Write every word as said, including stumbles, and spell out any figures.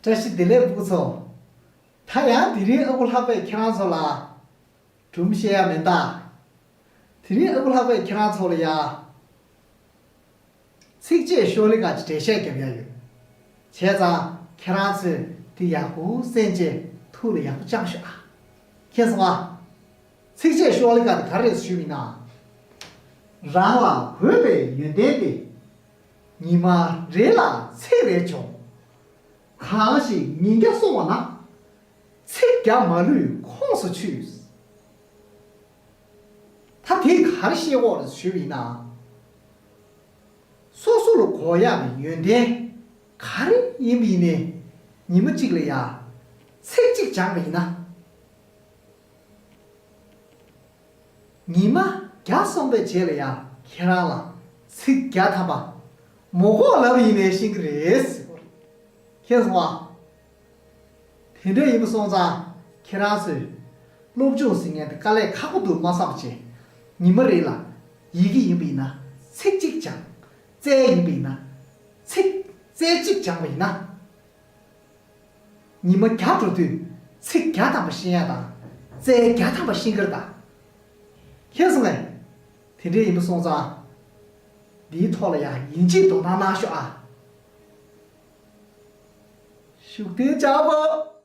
བཀྲ་ཤིས་བདེ་ལེགས་སྤུ་གུ་ཚོ། ད་ཡང་དེ་རིང་ཨ་ཁུ་ལྷག་པས་ཁྱེད་རང་ཚོ་ལ་སྒྲུང་བཤད་ཡ་མིན་ད། དེ་རིང་ཨ་ཁུ་ལྷག་པས་ཁྱེད་རང་ཚོ་ལ་ཡ། ཚིགས་བཅད་ཤོ་ལོ་ཀ་གི་འགྲེལ་བཤད་རྒྱབ་ཡ་ཡོད། བྱས་ཙང་ཁྱེད་རང་ཚོས་དེ་ཡག་པོ་གསན་བྱས་ཐུགས་ལ་ཡག་པོ་བཅངས་ཤོག་ཨ། མཁྱེན་སོང་ཨ། ཚིགས་བཅད་ཤོ་ལོ་ཀ་དེ་ག་རེ་རེད་ཞུས་པ་ཡིན་ན། རང་ལ་འོས་པའི་ཡོན་ཏན་ཏེ། ཉི་མ་རེ་ལ་ཚིག་རེ་འབྱུང་། གང་ཞིག་ཉིས་བརྒྱ་སོང་བ་ན། ཚིག་བརྒྱ་མ་ལུས་ཁོངས་སུ་ཆུད། ད་དེ་ག་རེ་བཤད་ཀྱི་ཡོད་རེད་ཞུས་པ་ཡིན་ན། སོ་སོ་ལ་དགོས་ཡག་གི་ཡོན་ཏན་ག་རེ་ཡིན་པ་ཡིན་ནའི་ཉི་མ་གཅིག་ལ་ཡ་ཚིག་གཅིག་སྦྱངས་པ་ཡིན་ན། ཉི་མ་བརྒྱ་སོང་པའི་རྗེས་ལ་ཡ་ཁྱེད་རང་ལ་ཚིག་བརྒྱ་ཐམ་པ་མ་དགོས་ལབ་ཡིན་ནའི་ཤེས་ཀྱི་རེད། མཁྱེན་སོང་ཨ། དེ་འདྲ་ཡིན་པ་སོང་ཙང་ཁྱེད་རང་ཚོས་སློབ་སྦྱོང་ཟེར་མཁན་དེ་དཀའ་ལས་ཁག་པོ་འདུག་མ་བསམ་བྱས། ཉི་མ་རེ་ལ་ཡི་གེ་ཡིན་པ་ཡིན་ན་ཚིག་གཅིག་སྦྱང་། རྩལ་ཡིན་པ་ཡིན་ན་ཚིག་རྩལ་གཅིག་སྦྱངས་པ་ཡིན་ན། ཉི་མ་བརྒྱ་འགྲོ་དུས་ཚིག་བརྒྱ་ཐམ་པ་ཤེས་ཡ་དང་རྩལ་བརྒྱ་ཐམ་པ་ཤེས་ཀྱི་རེད་ད། མཁྱེན་སོང་ངས། དེ་འདྲ་ཡིན་པ་སོང་ཙང་། འདིའི་ཐོག་ལ་ཡང་ཡིན་གཅིག་དོ་སྣང་གནང་ཤོག་ཨ། ཤུགས་ལྡན་ཇག་པ།